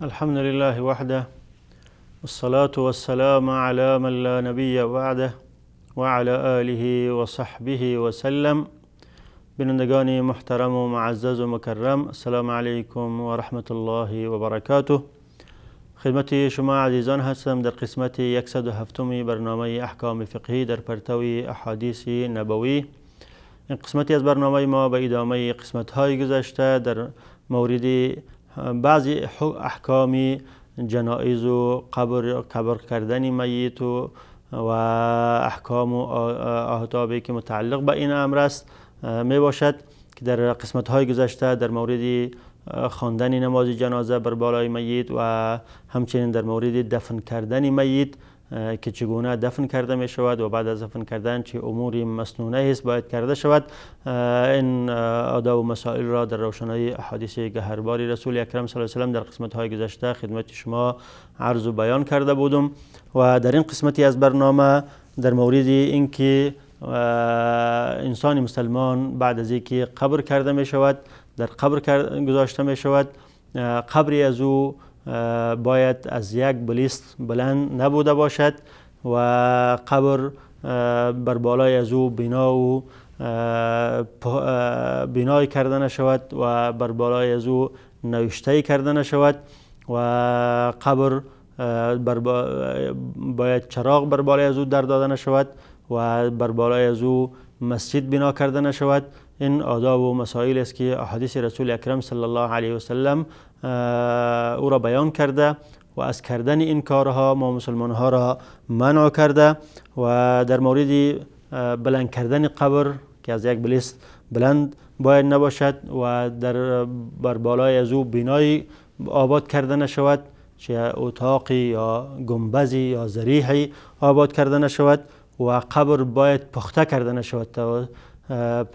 الحمد لله وحده، والصلاة والسلام على من لا نبي بعده وعلى آله وصحبه وسلم. بینندگان محترم و معزز و مکرم، السلام علیکم و رحمت الله و برکاته. خدمت شما عزیزان هستم در قسمت 107 برنامه احکام فقهی در پرتو احادیث نبوی. این قسمتی از برنامه ما به ادامه قسمت های گذشته در مورد بعضی احکام جنایز و قبر کردن میت و احکام و آدابی که متعلق به این امر است می باشد که در قسمت های گذشته در مورد خواندن نماز جنازه بر بالای میت و همچنین در مورد دفن کردن میت که چگونه دفن کرده می شود و بعد از دفن کردن چه امور مسنونه است باید کرده شود، این آداب و مسائل را در روشنایی احادیث گهربار رسول اکرم صلی الله علیه و سلم در قسمت های گذشته خدمت شما عرض و بیان کرده بودم. و در این قسمتی از برنامه در مورد اینکه انسان مسلمان بعد از اینکه قبر کرده می شود، در قبر گذاشته می شود، قبری از او باید از یک بلیست بلند نبوده باشد و قبر بر بالای از او بنا و بنای کرده نشود و بر بالای از او نوشته کرده نشود و قبر باید چراغ بر بالای از او در داده نشود و بر بالای از او مسجد بنا کرده نشود. این آداب و مسائل است که احادیث رسول اکرم صلی الله علیه و سلم او را بیان کرده و از کردن این کارها ما مسلمان ها را منع کرده. و در مورد بلند کردن قبر که از یک بلیست بلند باید نباشد و در بر بالای از او بنای آباد کرده نشود، چه اتاقی یا گنبزی یا ضریحی آباد کرده نشود و قبر باید پخته کرده نشود،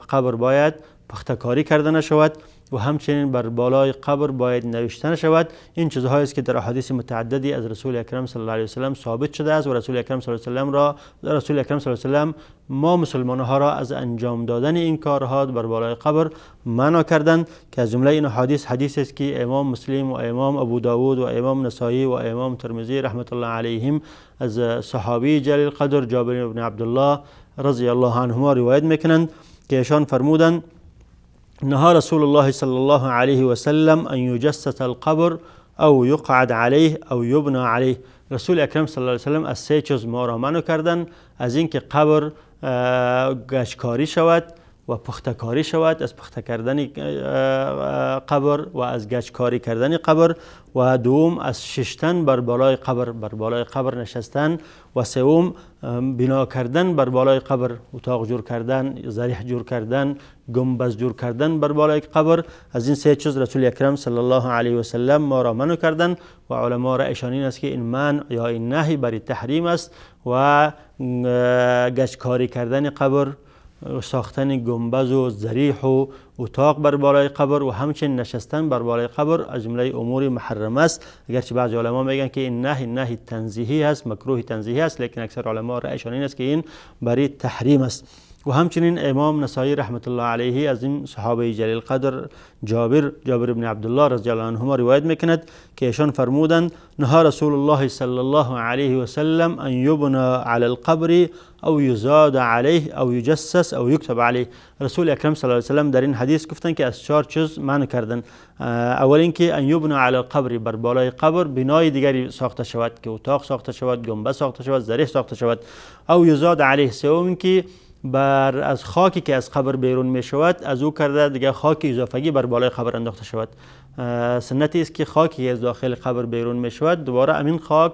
قبر باید پخته کاری کرده نشود و همچنین بر بالای قبر باید نوشته نشود. این چیزهایی است که در احادیث متعددی از رسول اکرم صلی الله علیه و سلم ثابت شده است و رسول اکرم صلی الله علیه و سلم را رسول اکرم صلی الله علیه و سلم ما مسلمان ها را از انجام دادن این کارها بر بالای قبر منع کردند که از جمله این احادیث حدیث است که امام مسلم و امام ابو داود و امام نسائی و امام ترمذی رحمت الله علیهم از صحابی جلیل قدر جابر بن عبدالله رضی الله عنهما روایت میکنند که ایشان فرمودند: نهى رسول الله صلى الله عليه وسلم أن يجسس القبر أو يقعد عليه أو يبنى عليه. رسول اکرم صلی الله علیه وسلم از سه چیز ما را منع کردند: از اینکه قبر گچکاری شود و پخته کاری شود، از پخته کردن قبر و از گچکاری کردن قبر، و دوم از ششتن بر بالای قبر، بر بالای قبر نشستن، و سوم بنا کردن بر بالای قبر، اتاق جور کردن، ضریح جور کردن، گنبد جور کردن بر بالای قبر. از این سه چیز رسول اکرم صلی الله علیه و سلم ما را منع کردن و علما رأیشان این است که این منع یا این نهی برای تحریم است و گچکاری کردن قبر، ساختن گنبد و ضریح و اتاق بر بالای قبر و همچنین نشستن بر بالای قبر از جمله امور محرم است. اگرچه بعضی علما میگن که این نهی نهی تنزیهی است، مکروه تنزیهی است، لیکن اکثر علما رأیشان این است که این برای تحریم است. و همچنین امام نسائی رحمت الله علیه از این صحابه جلیل قدر جابر بن عبدالله رضی الله عنهما روایت میکند که ایشان فرمودند: نهى رسول الله صلی الله علیه و سلم ان یبنى علی القبر او یزاد علیه او یجسس او یکتب علیه. رسول اکرم صلی الله علیه و سلم در این حدیث گفتند که از چهار چیز منع کردند. اول اینکه ان یبنى علی القبر، بر بالای قبر بنای دیگری ساخته شود که اتاق ساخته شود، گنبد ساخته شود، ضریح ساخته شود. او یزاد علیه. سوم اینکه بر از خاکی که از قبر بیرون می شود از او کرده دیگه خاک اضافگی بر بالای قبر انداخته شود. سنتی است که خاکی از داخل قبر بیرون می شود دوباره امین خاک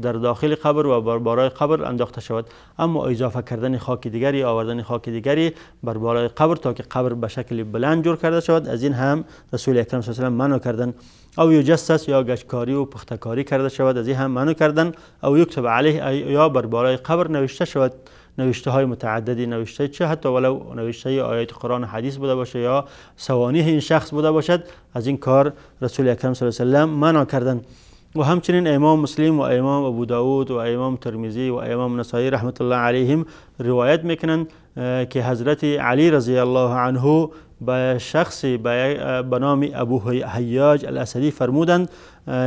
در داخل قبر و بر بالای قبر انداخته شود، اما اضافه کردن خاک دیگری، آوردن خاک دیگری بر بالای قبر تا که قبر به شکل بلند جور کرده شود، از این هم رسول اکرم صلی الله علیه و سلم منع کردن. او یجسس یا گچکاری و پختکاری کرده شود، از این هم منع کردن. او یکتب علیه یا بر بالای قبر نوشته شود، نوشته های متعددی نوشته، چه حتی ولو نوشته آیات قرآن و حدیث بوده باشه یا سوانح این شخص بوده باشد، از این کار رسول اکرم صلی الله علیه و سلم منع کردن. و همچنین امام مسلم و امام ابو داود و امام ترمذی و امام نسائی رحمت الله علیهم روایت میکنند که حضرت علی رضی الله عنه به شخصی به نام ابو حیاج الاسدی فرمودند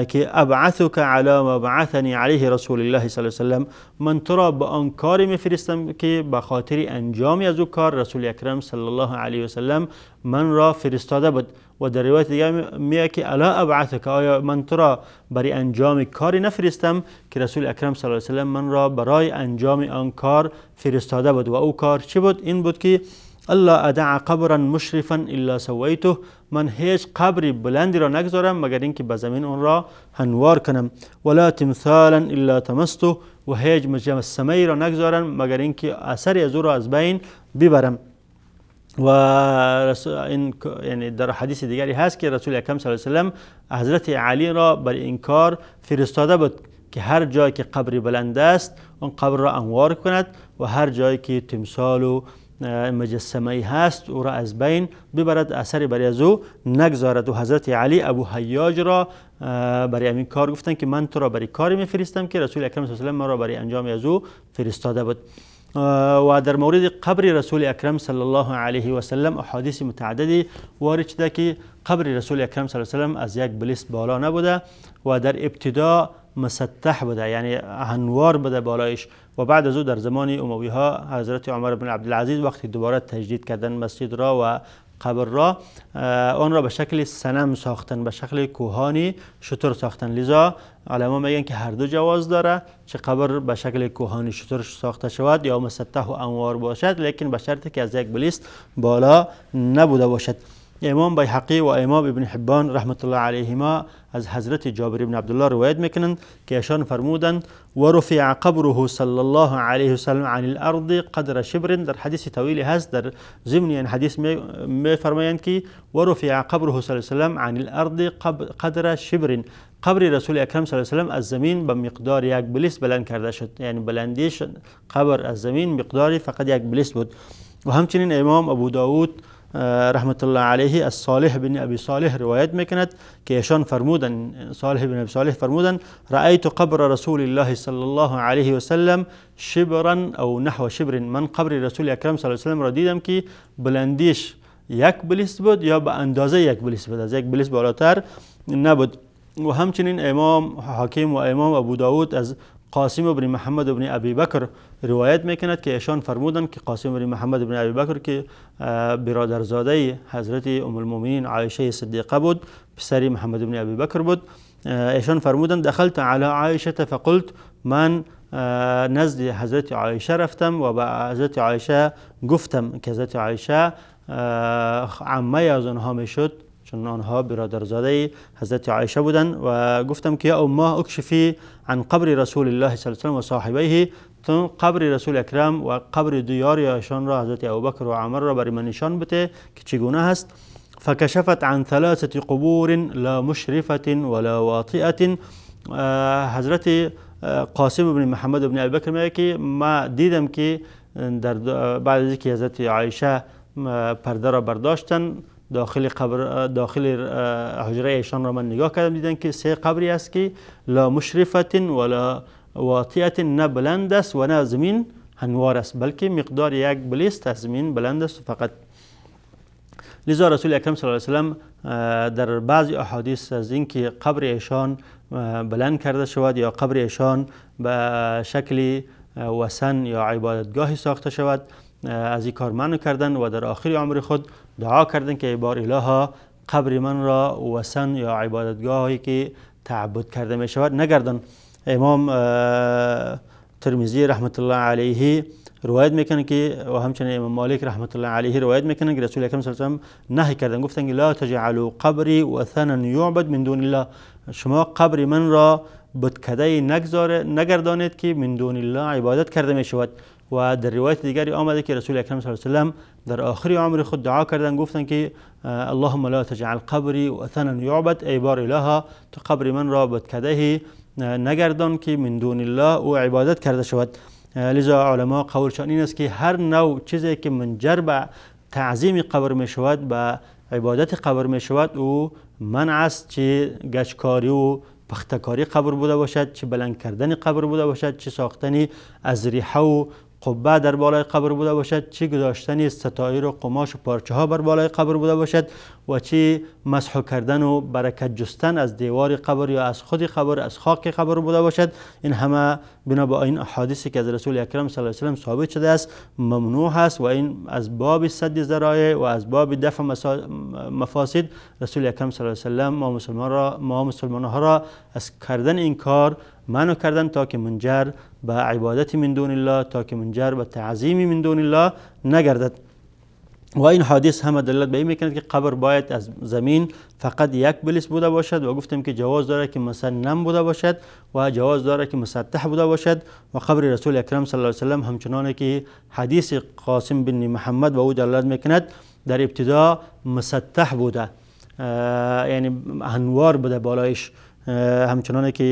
که ابعثک علی ما بعثنی علیه رسول الله صلی الله علیه و سلم، من تو را به آن کاری میفرستم که به خاطر انجام از او کار رسول اکرم صلی الله علیه و سلم من را فرستاده بود. و در روایت دیگه میگه که الا ابعثک، آیا من تو را برای انجام کاری نفرستم که رسول اکرم صلی الله علیه و سلم من را برای انجام آن کار فرستاده بود؟ و او کار چی بود؟ این بود که الا ادع قبرا مشرفا الا سویته، من هیچ قبری بلندی را نگذارم مگر اینکه به زمین اون را هنوار کنم، ولا تمثالا الا طمسته، و هیچ مجسمه را نگذارم مگر اینکه اثری از او را از بین ببرم. و این یعنی در حدیث دیگری هست که رسول اکرم صلی الله علیه و سلم حضرت علی را بر این کار فرستاده بود که هر جایی که قبری بلند است اون قبر را انوار کند و هر جایی که تمثال و مجسمه هست او را از بین ببرد، اثری برای از او نگذارد. و حضرت علی ابو حیاج را برای همین کار گفتند که من تو را برای کاری میفرستم که رسول اکرم صلی الله علیه و سلم را برای انجام از او فرستاده بود. و در مورد قبر رسول اکرم صلی الله علیه و سلم احادیث متعددی وارد شده که قبر رسول اکرم صلی الله علیه و سلم از یک بلیست بالا نبوده و در ابتدا مسطح بوده، یعنی هنوار بوده بالایش. و بعد از او در زمان اموی ها حضرت عمر بن عبدالعزیز وقتی دوباره تجدید کردن مسجد را و قبر را، آن را به شکل صنم ساختن، به شکل کوهانی شتر ساختن. لذا علما میگن که هر دو جواز داره، چه قبر به شکل کوهانی شتر ساخته شود یا مسطح و انوار باشد، لیکن به شرطی که از یک بلیست بالا نبوده باشد. امام بیهقی و امام ابن حبان رحمت الله علیهما از حضرت جابر بن عبدالله روایت میکنند که ایشان فرمودند و رفع قبره صلی الله علیه وسلم عن الارض قدر شبر. در حدیث طویلی هست، در ضمن این حدیث میفرمایند که و رفع قبره صلی الله علیه وسلم عن الارض قدر شبر، قبر رسول اکرم صلی الله علیه وسلم از زمین به مقدار یک بلیس بلند کرده شد، یعنی بلندیش قبر از زمین مقداری فقط یک بلیس بود. و همچنین امام ابو داود رحمت الله علیه از صالح بن ابی صالح روایت میکند که ایشان فرمودن، صالح بن ابی صالح فرمودن رأیت قبر رسول الله صلی الله علیه و سلم شبرا او نحو شبر، من قبر رسول اکرم صلی الله علیه و سلم را دیدم که بلندیش یک بلیس بود یا به اندازه یک بلیس بود، از یک بلیس بالاتر نبود. و همچنین امام حاکم و امام ابو داود از قاسم بن محمد بن ابی بکر روایت میکند که ایشان فرمودند که قاسم بن محمد بن ابی بکر که برادرزاده حضرت ام المؤمنین عایشه صدیقه بود، پسر محمد بن ابی بکر بود، ایشان فرمودند دخلت علی عایشه فقلت، من نزد حضرت عایشه رفتم و به حضرت عایشه گفتم که حضرت عایشه عمه از آنها میشد چون آنها برادرزاده حضرت عایشه بودند، و گفتم که یا امه اکشفی عن قبر رسول الله صلی الله علیه و سلم و صاحبیه، تو قبر رسول اکرم و قبر دیار ایشان را حضرت ابوبکر و عمر را برای من نشان بده که چگونه هست. فکشفت عن ثلاثه قبور لا مشرفة ولا واطئة. حضرت قاسم بن محمد بن ابی بکر میگه که ما دیدم که در بعد از اینکه حضرت عایشه پرده را برداشتن داخل قبر، داخل حجره ایشان را من نگاه کردم، دیدم که سه قبری است که لا مشرفة ولا واطئة، نه بلند است و نه زمین هنوار است، بلکه مقدار یک بلیست از زمین بلند است فقط. لذا رسول اکرم صلی الله علیه و سلم در بعضی احادیث از اینکه قبر ایشان بلند کرده شود یا قبر ایشان به شکل وثن یا عبادتگاهی ساخته شود از این کار منع کردن و در آخر عمر خود دعا کردن که ای بار الها قبر من را وثن یا عبادتگاهی که تعبد کرده می شود نگردان. امام ترمذی رحمت الله علیه روایت میکنه که و همچنین امام مالک رحمت الله علیه روایت میکنه که رسول اکرم صلی الله علیه و سلم نهی کردن، گفتن که لا تجعلوا قبری وثنا یعبد من دون الله، شما قبر من را بتکده نگردانید که من دون الله عبادت کرده می شود. و در روایت دیگری آمده که رسول اکرم صلی الله علیه و سلم در آخر عمر خود دعا کردن، گفتن که اللهم لا تجعل قبری وثنا یعبد، ای بار الها تو قبر من را بتکده نگردان که من دون الله او عبادت کرده شود. لذا علما قولشان این است که هر نوع چیزی که منجر به تعظیم قبر می شود، به عبادت قبر می شود، او منع است، چه گچکاری و پختکاری قبر بوده باشد، چه بلند کردن قبر بوده باشد، چه ساختن اضریحه و قبه در بالای قبر بوده باشد، چه گذاشتن ستایر و قماش و پارچه ها بر بالای قبر بوده باشد و چه مسح کردن و برکت جستن از دیوار قبر یا از خود قبر، از خاک قبر بوده باشد. این همه بنا به این احادیثی که از رسول اکرم صلی الله علیه و سلم ثابت شده است ممنوع است و این از باب سد ذرایع و از باب دفع مفاسد رسول اکرم صلی الله علیه و سلم ما مسلمان ها را از کردن این کار منع کردن تا که منجر به عبادت من دون الله، تا که منجر به تعظیم من دون الله نگردد. و این حدیث همه دلالت به این میکند که قبر باید از زمین فقط یک بلیس بوده باشد و گفتیم که جواز داره که مسنم بوده باشد و جواز داره که مسطح بوده باشد. و قبر رسول اکرم صلی الله علیه و سلم همچنان که حدیث قاسم بن محمد به او دلالت میکند در ابتدا مسطح بوده، یعنی انوار بوده بالایش، همچنان که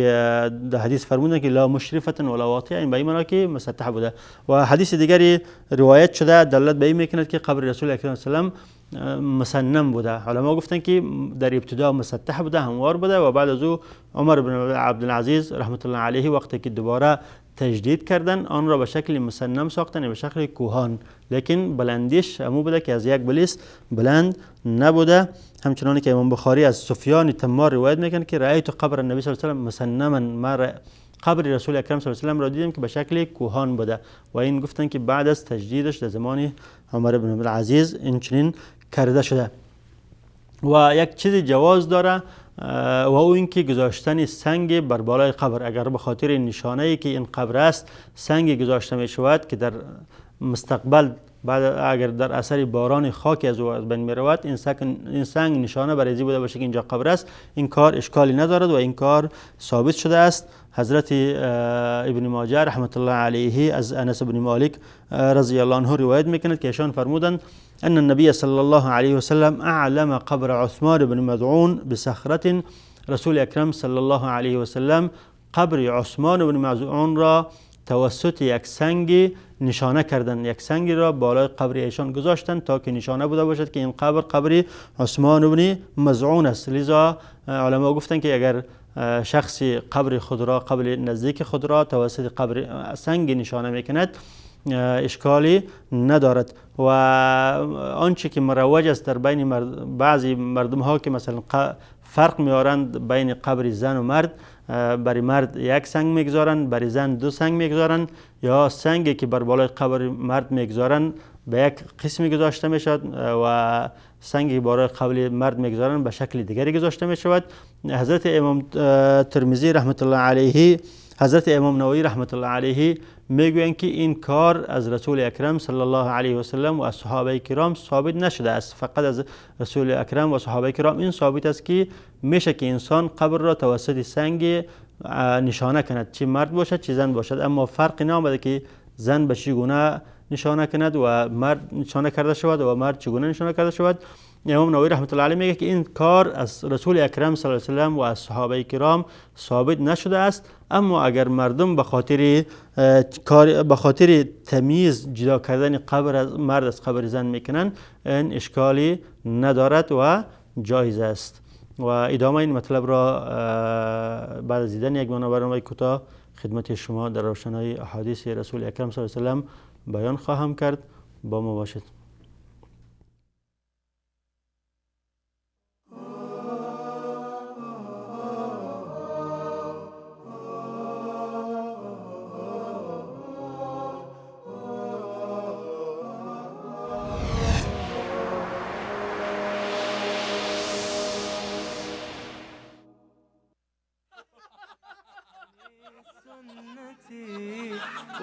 در حدیث فرمودن که لا مشرفة ولا واطیه، این به این معنا که مسطح بوده. و حدیث دیگری روایت شده دلالت به این میکند که قبر رسول اکرم صلی الله علیه و سلم مسنم بوده. علما گفتن که در ابتدا مسطح بوده، هموار بوده و بعد از او عمر بن عبدالعزیز رحمت الله علیه وقتی که دوباره تجدید کردن آن را به شکل مسنم ساختن، به شکل کوهان، لیکن بلندیش همو بوده که از یک بلیس بلند نبوده. همچنان که امام بخاری از سفیان تمار روایت میکنه که رأیت قبر النبی صلی الله علیه و سلم مسنما، ما قبر رسول اکرم صلی الله علیه و سلم را دیدیم که به شکل کوهان بوده و این گفتن که بعد از تجدیدش در زمان عمر بن عبدالعزیز این چنین کرده شده. و یک چیز جواز داره و او اینکه گذاشتن سنگ بر بالای قبر، اگر به خاطر نشانه ای که این قبر است سنگ گذاشته می شود که در مستقبل بعد اگر در اثر باران خاک از او از بین می رود این سنگ نشانه بر ازی بوده باشه که اینجا قبر است، این کار اشکالی ندارد و این کار ثابت شده است. حضرت ابن ماجه رحمت الله علیه از انس بن مالک رضی الله عنه روایت میکند که ایشان فرمودند ان النبي صلى الله عليه وسلم اعلم قبر عثمان بن مظعون بصخرة. رسول اکرم صلی الله علیه و سلم قبر عثمان بن مظعون را توسط یک سنگ نشانه کردند، یک سنگی را بالای قبر ایشان گذاشتند تا که نشانه بوده باشد که این قبر قبر عثمان بن مظعون است. لذا علما گفتند که اگر شخصی قبر خود را، قبر نزدیک خود را توسط قبر سنگ نشانه میکند اشکالی ندارد. و آنچه که مروج است در بین بعضی مردم ها که مثلا فرق میارند بین قبر زن و مرد، برای مرد یک سنگ میگذارند، برای زن دو سنگ میگذارند، یا سنگی که بر بالای قبر مرد میگذارند به یک قسمی گذاشته میشود و سنگی برای قبر مرد میگذارند به شکل دیگری گذاشته میشود. حضرت امام ترمذی رحمت الله علیه، حضرت امام نووی رحمت الله علیه میگویند که این کار از رسول اکرم صلی الله علیه و سلم و از صحابه کرام ثابت نشده است. فقط از رسول اکرم و صحابه کرام این ثابت است که میشه که انسان قبر را توسط سنگ نشانه کند، چه مرد باشد چه زن باشد، اما فرق نامده که زن به چگونه نشانه کند و مرد نشانه کرده شود و مرد چگونه نشانه کرده شود. امام نووی رحمت الله علیه میگه که این کار از رسول اکرم صلی الله علیه و سلم و از صحابه کرام ثابت نشده است، اما اگر مردم به خاطر تمیز جدا کردن قبر از مرد از قبر زن میکنن، این اشکالی ندارد و جایز است. و ادامه این مطلب را بعد از دیدن یک برنامه کوتاه خدمت شما در روشنای احادیث رسول اکرم صلی الله علیه و سلم بیان خواهم کرد. با ما باشید.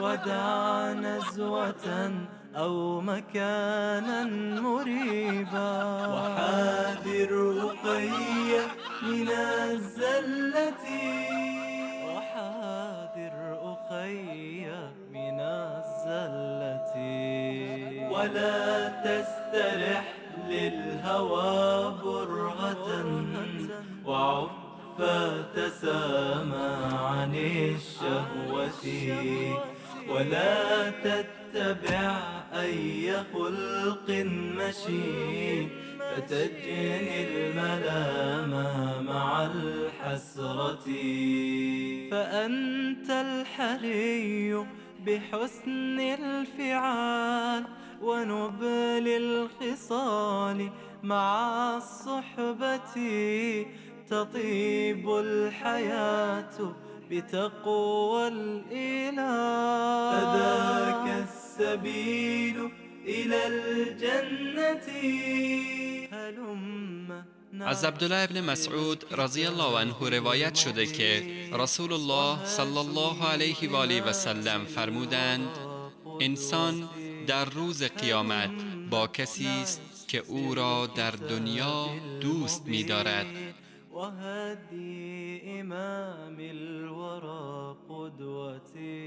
ودع نزوة أو مكانا مريبا، وحاذر أخي من الزلة، وحاذر أخي من الزلة، ولا تسترح للهوى برهة، وعف فتسامى عن الشهوة، ولا تتبع أي خلق مشين، فتجني الملام مع الحسرة. فأنت الحري بحسن الفعال ونبل الخصال مع الصحبة، تطيب الحياة بتقوى الإله، فذاك السبيل إلى الجنة. هلم. از عبدالله ابن مسعود رضی الله عنه روایت شده که رسول الله صلی الله علیه و آله و سلم فرمودند: انسان در روز قیامت با کسی است که او را در دنیا دوست می‌دارد. وهدي إمام الورى قدوتي.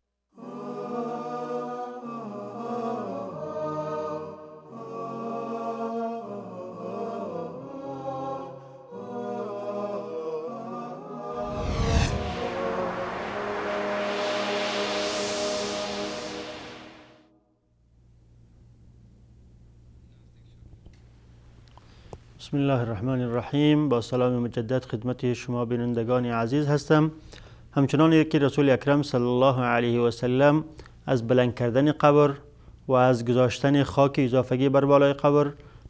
بسم الله الرحمن الرحیم. با سلام مجدد خدمت شما بینندگان عزیز هستم. همچنان که رسول اکرم صلی الله علیه و سلم از بلند کردن قبر و از گذاشتن خاک اضافگی بر بالای قبر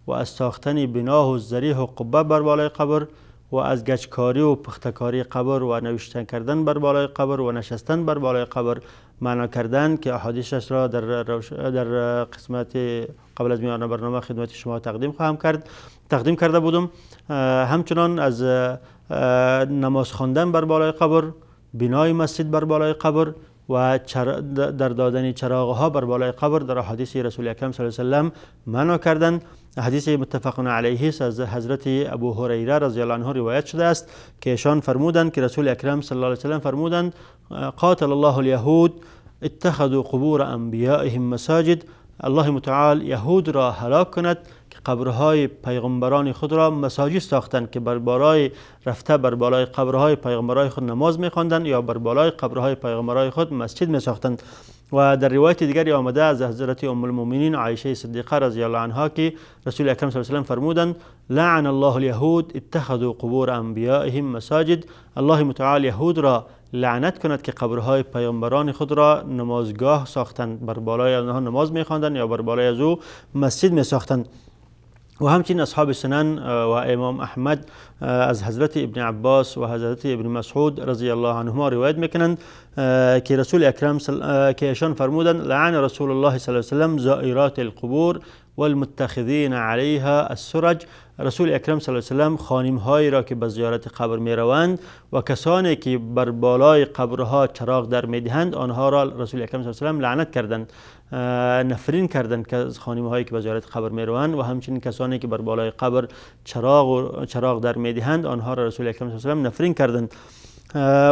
و از ساختن بنا و ضریح و قبه بر بالای قبر و از گچکاری و پختکاری قبر و نوشتن کردن بر بالای قبر و نشستن بر بالای قبر معنا کردن که احادیثش را در قسمت قبل از میان برنامه خدمت شما تقدیم خواهم کرد، تقدیم کرده بودم. همچنان از نماز خواندن بر بالای قبر، بنای مسجد بر بالای قبر و در دادن چراغها بر بالای قبر در احادیث رسول اکرم صلی الله علیه و سلم منع کردند. حدیث متفق علیه از حضرت ابو هریره رضی الله عنه روایت شده است که ایشان فرمودند که رسول اکرم صلی الله علیه و سلم فرمودند: قاتل الله اليهود اتخذوا قبور انبیائهم مساجد. الله متعال یهود را هلاک کند که قبرهای پیغمبران خود را مساجد ساختند، که بر بالای رفته بر بالای قبرهای پیغمبران خود نماز می‌خواندند یا بر بالای قبرهای پیغمبران خود مسجد می‌ساختند. و در روایت دیگری آمده از حضرت ام المؤمنین عایشه صدیقه رضی الله عنها که رسول اکرم صلی الله علیه و سلم فرمودند: لعن الله اليهود اتخذوا قبور انبیائهم مساجد. الله متعال یهود را لعنت کند که قبرهای پیامبران خود را نمازگاه ساختند، بر بالای آنها نماز می‌خواندند یا بر بالای از او مسجد می‌ساختند. و همچنین اصحاب سنن و امام احمد از حضرت ابن عباس و حضرت ابن مسعود رضی الله عنهما روایت میکنند که رسول اکرم که ایشان فرمودند: لعن رسول الله صلی الله علیه و سلم زائرات القبور والمتخذین علیها السرج. رسول اکرم صلی الله علیه و سلم خانم هایی را که به زیارت قبر می روند و کسانی که بر بالای قبرها چراغ در می دهند آنها را رسول اکرم صلی الله علیه و سلم لعنت کردند، نفرین کردند که از خانم هایی که به زیارت قبر می روند و همچنین کسانی که بر بالای قبر چراغ در می دهند آنها را رسول اکرم صلی الله علیه و سلم نفرین کردند.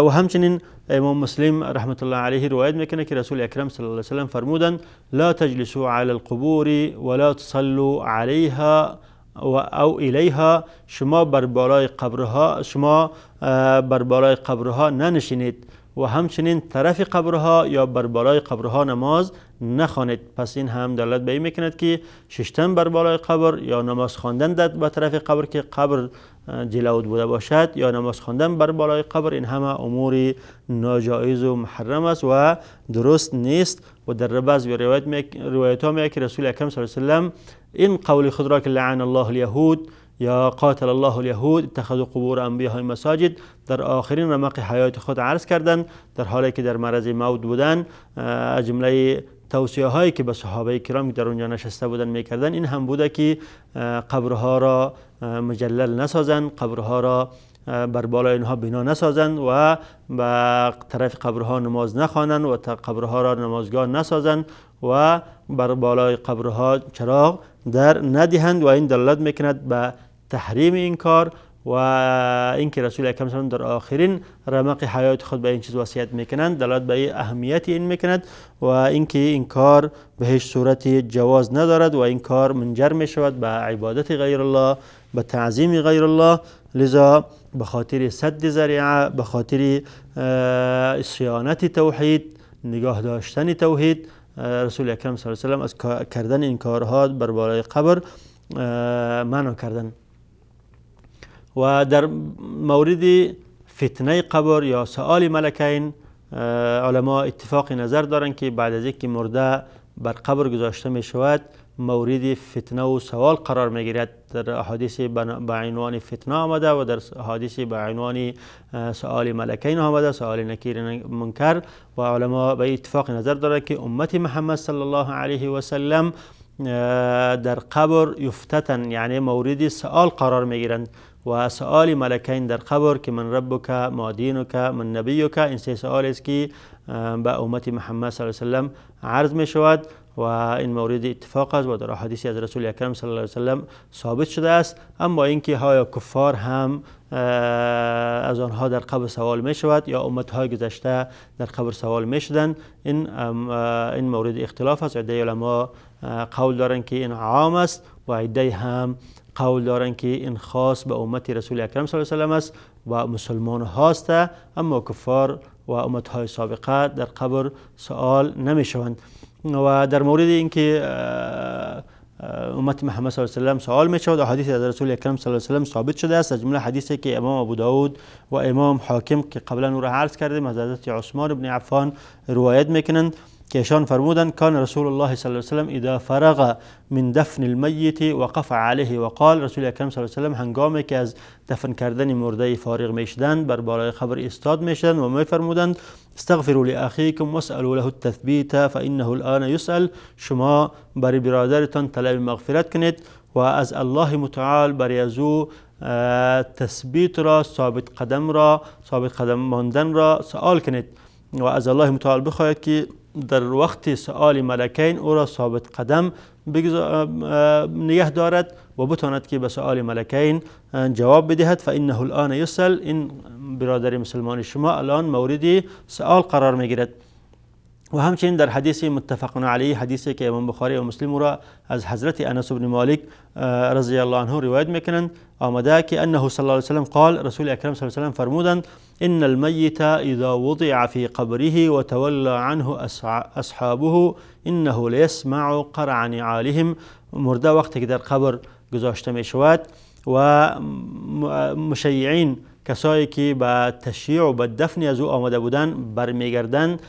و همچنین امام مسلم رحمت الله علیه روایت میکنه که رسول اکرم صلی الله علیه و سلم فرمودند: لا تجلسوا علی القبور ولا تصلوا علیها او الیها. شما بر بالای قبرها، شما بر بالای قبرها ننشینید و همچنین طرف قبرها یا بر بالای قبرها نماز نخوانید. پس این هم دلالت به این میکند که ششتن بر بالای قبر یا نماز خواندن به طرف قبر که قبر جلود بوده باشد یا نماز خواندن بر بالای قبر، این همه امور ناجایز و محرم است و درست نیست. و در بعض روایت ها میاد که رسول اکرم صلی الله علیه و سلم این قول خود را که لعن الله الیهود یا قاتل الله الیهود اتخذوا قبور انبیاء مساجد در آخرین رمق حیات خود عرض کردند، در حالی که در مرض موت بودند. از جمله توصیه هایی که به صحابه کرام در اونجا نشسته بودند میکردند این هم بوده که قبرها را مجلل نسازند، قبرها را بر بالای اینها بنا نسازند و به طرف قبرها نماز نخوانند و قبرها را نمازگاه نسازند و بر بالای قبرها چراغ در ندهند. و این دلالت میکند به تحریم این کار و اینکه رسول اکرم صلی الله علیه و در آخرین رمق حیات خود به این چیز وصیت میکنند، دلالت به اهمیت این میکند و اینکه این کار به هیچ صورت جواز ندارد و این کار منجر میشود به عبادت غیر الله، به تعظیم غیر الله. لذا به خاطر سد ذریعه، به خاطر صیانت توحید، نگاه داشتن توحید، رسول اکرم صلی الله علیه و سلم از کردن این کارها بر بالای قبر منع کردند. و در مورد فتنه قبر یا سؤال ملکین علما اتفاق نظر دارند که بعد از اینکه مرده بر قبر گذاشته می شود مورد فتنه و سوال قرار می گیرد. در احادیث به عنوان فتنه آمده و در احادیث به عنوان سؤال ملکین آمده، سؤال نکیر منکر. و علما به اتفاق نظر دارند که امت محمد صلی الله علیه و سلم در قبر یفتتن، یعنی مورد سؤال قرار می گیرند. و سؤال ملکین در قبر که من ربک، ما دینک، من نبیک، این سه سؤال است که به امت محمد صلی الله علیه و سلم عرض می شود و این مورد اتفاق است و در احادیث از رسول اکرم صلی الله علیه و سلم ثابت شده است. اما اینکه آیا کفار هم از آنها در قبر سوال می شود یا امت های گذشته در قبر سوال می شدند، این مورد اختلاف است. عده علما قول دارند که این عام است و عده هم قول دارند که این خاص به امت رسول اکرم صلی الله علیه و سلم است و مسلمان هاست، اما کفار و امت های سابقه در قبر سوال نمی شوند. و در مورد اینکه امت محمد صلی الله علیه و سلم سوال می شود، احادیث از رسول اکرم صلی الله علیه و سلم ثابت شده است. از جمله حدیثی که امام ابو داود و امام حاکم که قبلا او را عرض کردیم از حضرت عثمان بن عفان روایت میکنند که ایشان فرمودند کان رسول الله صلی الله علیه و سلم اذا فرغ من دفن المیت وقف علیه وقال، رسول اکرم صلی الله علیه و سلم هنگامی که از دفن کردن مرده فارغ میشدند بر بالای قبر ایستاد میشدند و میفرمودند استغفروا لاخیکم واسالوا له التثبیت فانه الان یسأل، شما برای برادرتان طلب مغفرت کنید و از الله متعال برای از او تثبیت را، ثابت قدم را، ثابت قدم ماندن را سوال کنید و از الله متعال بخواهید که در وقت سؤال ملکین او را ثابت قدم نگه دارد و بتواند که به سؤال ملکین جواب بدهد. فانه الان یسأل، این برادر مسلمان شما الان مورد سؤال قرار میگیرد. و همچنین در حدیث متفق علیه، حدیثی که امام بخاری و مسلم را از حضرت انس بن مالک رضی الله عنه روایت میکنند، آمده که انه صلی الله علیه وسلم قال، رسول اکرم صلی الله علیه وسلم فرمودند ان المیت اذا وضع فی قبره وتولى عنه اصحابه انه لیسمع قرع نعالهم. مرده وقتی که در قبر گذاشته می شود و مشیعین، کسایی که به تشییع و به دفن از او آمده بودند، برمیگردند،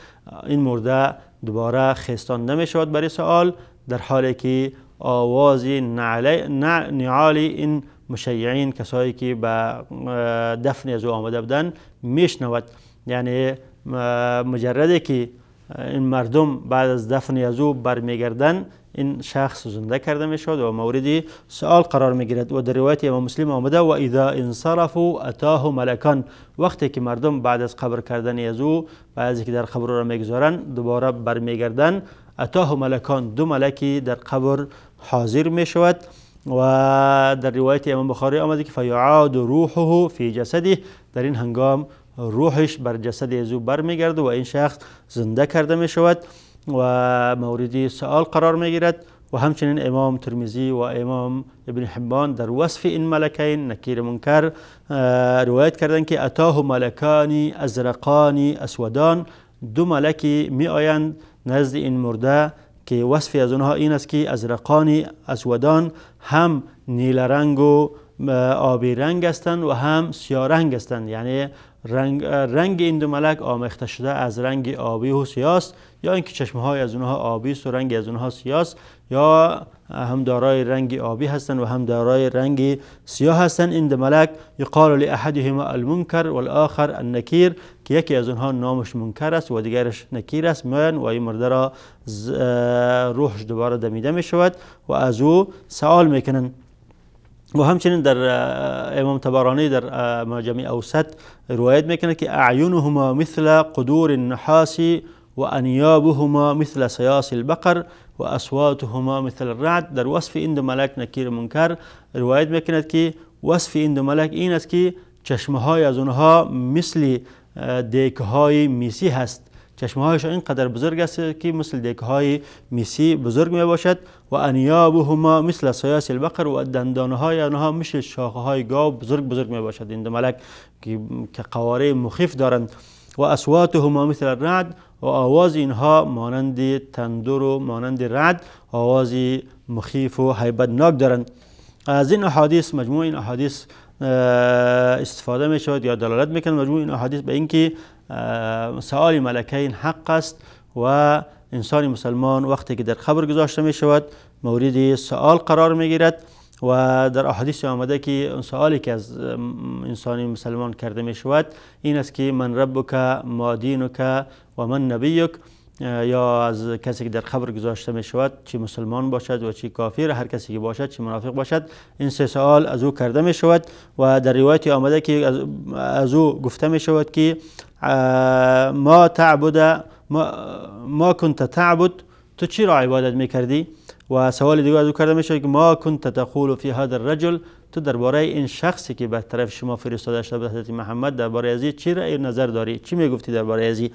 این مرده دوباره خیستانده می شود برای سوال، در حالی که آواز نعال این مشیعین، کسایی که به دفن از او آمده بودند، میشنود. یعنی مجرده که این مردم بعد از دفن از او برمیگردند، این شخص زنده کرده می شود و مورد سؤال قرار می گیرد. و در روایت امام مسلم آمده و اذا انصرفوا اتاه ملکان، وقتی که مردم بعد از قبر کردن از او، بعد از اینکه در قبر را میگذارند، دوباره برمیگردند، اتاه ملکان، دو ملکی در قبر حاضر می شود. و در روایت امام بخاری آمده که فیعاد روحه فی جسده، در این هنگام روحش بر جسد از او برمیگرده و این شخص زنده کرده می شود و مورد سؤال قرار می گیرد. و همچنین امام ترمذی و امام ابن حبان در وصف این ملکین نکیر منکر روایت کردند که اتاه ملکان ازرقان اسودان، دو ملکی می آیند نزد این مرده که وصف از آنها این است که ازرقان اسودان، هم نیل رنگ و آبی رنگ هستند و هم سیاه رنگ هستند، یعنی رنگ این دو ملک آمیخته شده از رنگ آبی و سیاه است، یا اینکه چشم‌های از اونها آبی است و رنگ از اونها سیاه است، یا هم دارای رنگ آبی هستند و هم دارای رنگ سیاه هستند. این دو ملک یقال لاحدهما المنکر والآخر النکیر، که یکی از اونها نامش منکر است و دیگرش نکیر است، میان و این مرده را روحش دوباره دمیده می شود و از او سوال میکنند. و همچنین در امام طبرانی در معجم اوسط روایت میکنه که اعینهما مثل قدور النحاس و انیابهما مثل صیاص البقر و اصواتهما مثل الرعد. در وصف این دو ملک نکیر منکر روایت میکند که وصف این دو ملک این است که چشمهای از اونها مثل دیکهای میسی هست، چشمهایش اینقدر بزرگ است که مثل دیکهای میسی بزرگ می باشد. و انیابهما مثل صیاص البقر، و دندانهای آنها مثل شاخه های گاو بزرگ بزرگ می باشد. این دو ملک که قواره مخیف دارند. و اصواتهما مثل الرعد، و آواز اینها مانند تندر و مانند رعد، آواز مخیف و هیبتناک دارند. از این احادیث، مجموع این احادیث استفاده می شود یا دلالت میکند مجموع این احادیث به اینکه سؤال ملکین حق است و انسان مسلمان وقتی که در قبر گذاشته می شود مورد سؤال قرار می گیرد. و در احادیث آمده که سؤالی که از انسان مسلمان کرده می شود این است که من ربک ما دینک و من نبیک، یا از کسی که در قبر گذاشته می شود چه مسلمان باشد و چه کافر، هر کسی که باشد چه منافق باشد، این سه سوال از او کرده می شود. و در روایت آمده که از او گفته می شود که ما تعبد ما كنت تعبد، تو چی را عبادت می کردی؟ و سوال دیگه از او کرده می شود که ما كنت تقول فی هذا الرجل، تو درباره این شخصی که به طرف شما فرستاده شده به حضرت محمد درباره ازی چی رأی نظر داری، چی می گفتی درباره ازی؟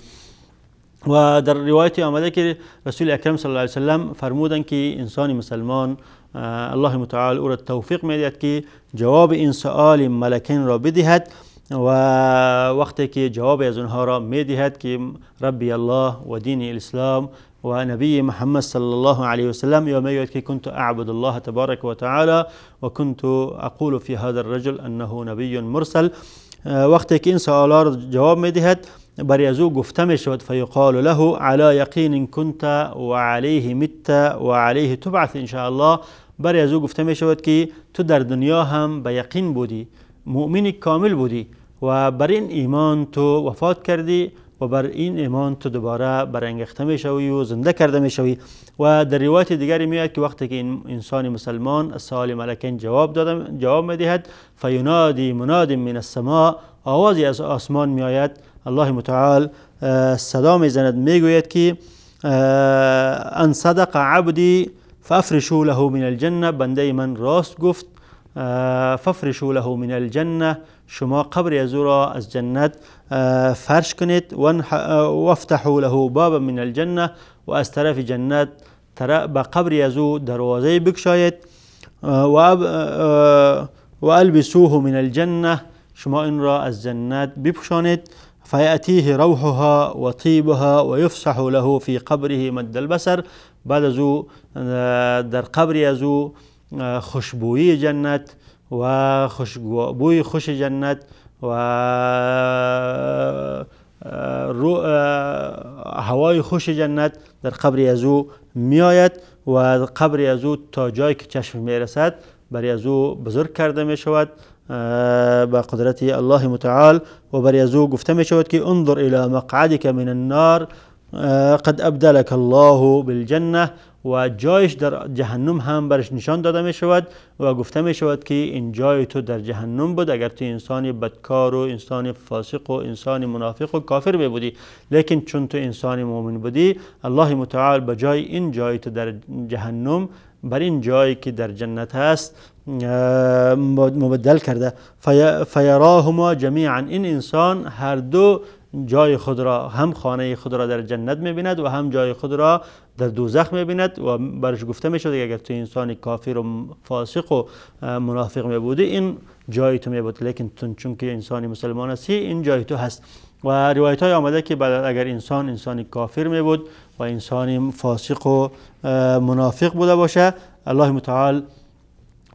و در روایت آمده که رسول اکرم صلی الله علیه وسلم فرمودند که انسان مسلمان الله متعال او را توفیق میدهد که جواب این سؤال ملکین را بدهد. و وقتی که جواب از اونها را میدهد که ربی الله و دین الاسلام و نبی محمد صلی الله علیه وسلم، یا میگوید که كنت اعبد الله تبارک و تعالی و كنت اقول فی هذا الرجل انه نبی مرسل، وقتی که این سؤال را جواب میدهد برای از او گفته می شود فیقال له علی یقین كنت و علیه مت و علیه تبعث ان شاء الله. برای از او گفته می شود که تو در دنیا هم به یقین بودی، مؤمن کامل بودی و بر این ایمان تو وفات کردی و بر این ایمان تو دوباره برانگیخته می شوی و زنده کرده می شوی. و در روایت دیگری میاد که وقتی که این انسان مسلمان سوال ملکین جواب می دهد فینادی مناد من السماء، آوازی از آسمان می آید، الله متعال صدا می زند می گوید که ان صدق عبدی فافرشوا له من الجنه، بنده من راست گفت، فافرشوا له من الجنه، شما قبر از او را از جنت فرش کنید، وافتحوا له بابا من الجنه، و از طرف جنت به قبر از او دروازه بگشایید، و البسوه من الجنه، شما این را از جنت بپوشانید، فیأتیه روحها و طیبها و یفسح له فی قبره مد البصر. بعد از او در قبر از او خوشبویی جنت و خوشبوی خوش جنت و هوای خوش جنت در قبر از او می آید و قبر از او تا جایی که چشم می رسد برای از او بزرگ کرده می شود با قدرت الله متعال. و برای از او گفته می شود که انظر الى مقعدک من النار قد ابدلک الله بالجنه، و جایش در جهنم هم برش نشان داده می شود و گفته می شود که این جای تو در جهنم بود اگر تو انسان بدکار و انسان فاسق و انسان منافق و کافر می بودی، لیکن چون تو انسان مؤمن بودی الله متعال به جای این جای تو در جهنم بر این جایی که در جنت هست مبدل کرده. فیراهما جمیعا، این انسان هر دو جای خود را، هم خانه خود را در جنت می‌بیند و هم جای خود را در دوزخ می‌بیند. و برش گفته می‌شد که اگر تو انسان کافر و فاسق و منافق می‌بودی این جای تو می‌بود، لیکن تو چون که انسان مسلمان هستی این جای تو هست. و روایت های آمده که بعد اگر انسان کافر می‌بود و انسان فاسق و منافق بوده باشه، الله متعال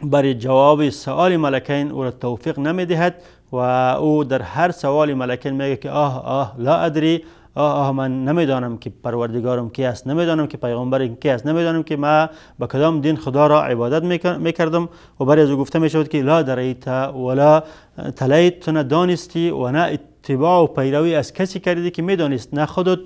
برای جواب سوال ملکین او را توفیق نمی‌دهد و او در هر سوال ملکین میگه که آه آه لا ادری، آه آه من نمیدانم که پروردگارم کی است، نمیدانم که پیغمبرم کی است، نمیدانم که ما به کدام دین خدا را عبادت میکردم. و برای از او گفته میشود که لا دریت ولا تلیت، تو نه دانستی و نه اتباع و پیروی از کسی کردی که میدانست، نه خودت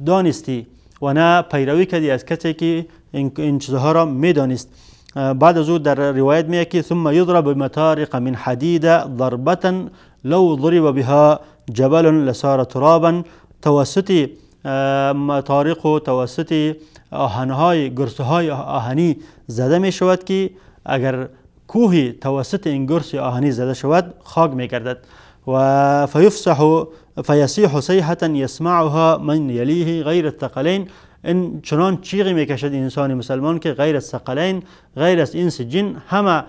دانستی و نه پیروی کردی از کسی که این چیزها را میدانست. بعد از او در روایت میاد که ثم یضرب بمطارق من حدید ضربة لو ضرب بها جبل لصار ترابا، توسط مطارق و توسط آهنهای گرسهای آهنی زده می شود که اگر کوهی توسط این گرس آهنی زده شود خاک می گردد. و فیفسح فیصیح صیحة یسمعها من یلیه غیر الثقلین، این چنان چیغی میکشد انسان مسلمان که غیر الثقلین، غیر از انس جن، همه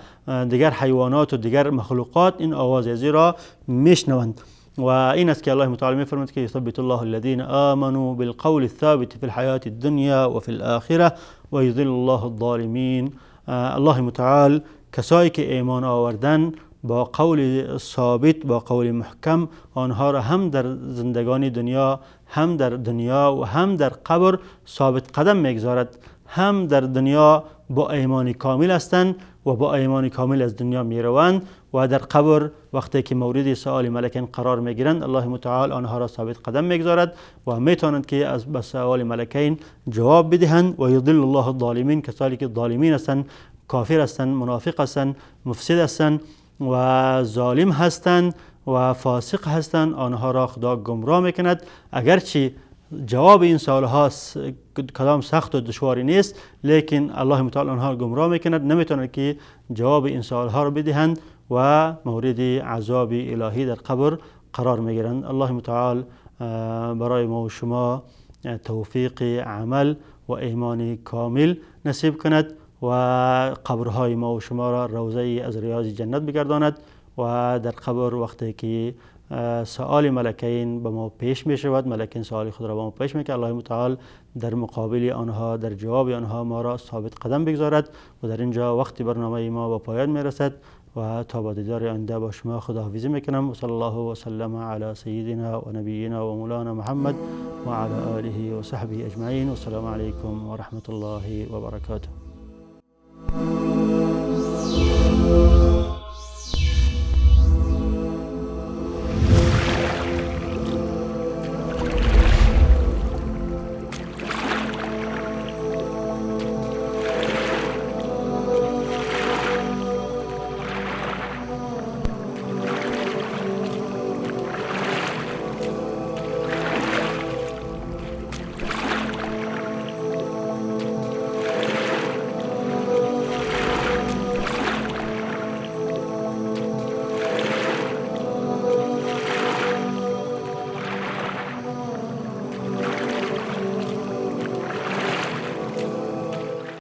دیگر حیوانات و دیگر مخلوقات این آواز ازی را میشنوند. و این است که الله متعال میفرماید که یثبت الله الذین آمنوا بالقول الثابت فی الحیاة الدنیا و فی الآخرة و یضل الله الظالمین. الله متعال کسایی که ایمان آوردن با قول ثابت، با قول محکم، آنها را هم در زندگانی دنیا، هم در دنیا و هم در قبر ثابت قدم میگذارد. هم در دنیا با ایمان کامل هستند و با ایمان کامل از دنیا میروند و در قبر وقتی که مورد سؤال ملکین قرار میگیرند، الله متعال آنها را ثابت قدم میگذارد و میتونند که از به سؤال ملکین جواب بدهند. و یضل الله الظالمین، کسانی که ظالمین هستند، کافر هستند، منافق هستند، مفسد هستند و ظالم هستند و فاسق هستند، آنها را خدا گمراه میکند. اگرچه جواب این سوالها کدام سخت و دشواری نیست، لیکن الله متعال آنها را گمراه میکند، نمیتونند که جواب این سوالها را بدهند و مورد عذاب الهی در قبر قرار میگیرند. الله متعال برای ما و شما توفیق عمل و ایمان کامل نصیب کند و قبرهای ما و شما را روضه از ریاض جنت بگرداند و در قبر وقتی که سؤال ملکین به ما پیش می شود، ملکین سؤال خود را به ما پیش می که الله متعال در مقابل آنها، در جواب آنها ما را ثابت قدم بگذارد. و در اینجا وقتی برنامه ما به پایان می رسد و تا با دیدار آینده با شما خداحافظی میکنم. و صلی الله و سلم علی سیدنا و نبینا و مولانا محمد و علی آله و صحبه اجمعین. و السلام علیکم و رحمت الله و برکاته.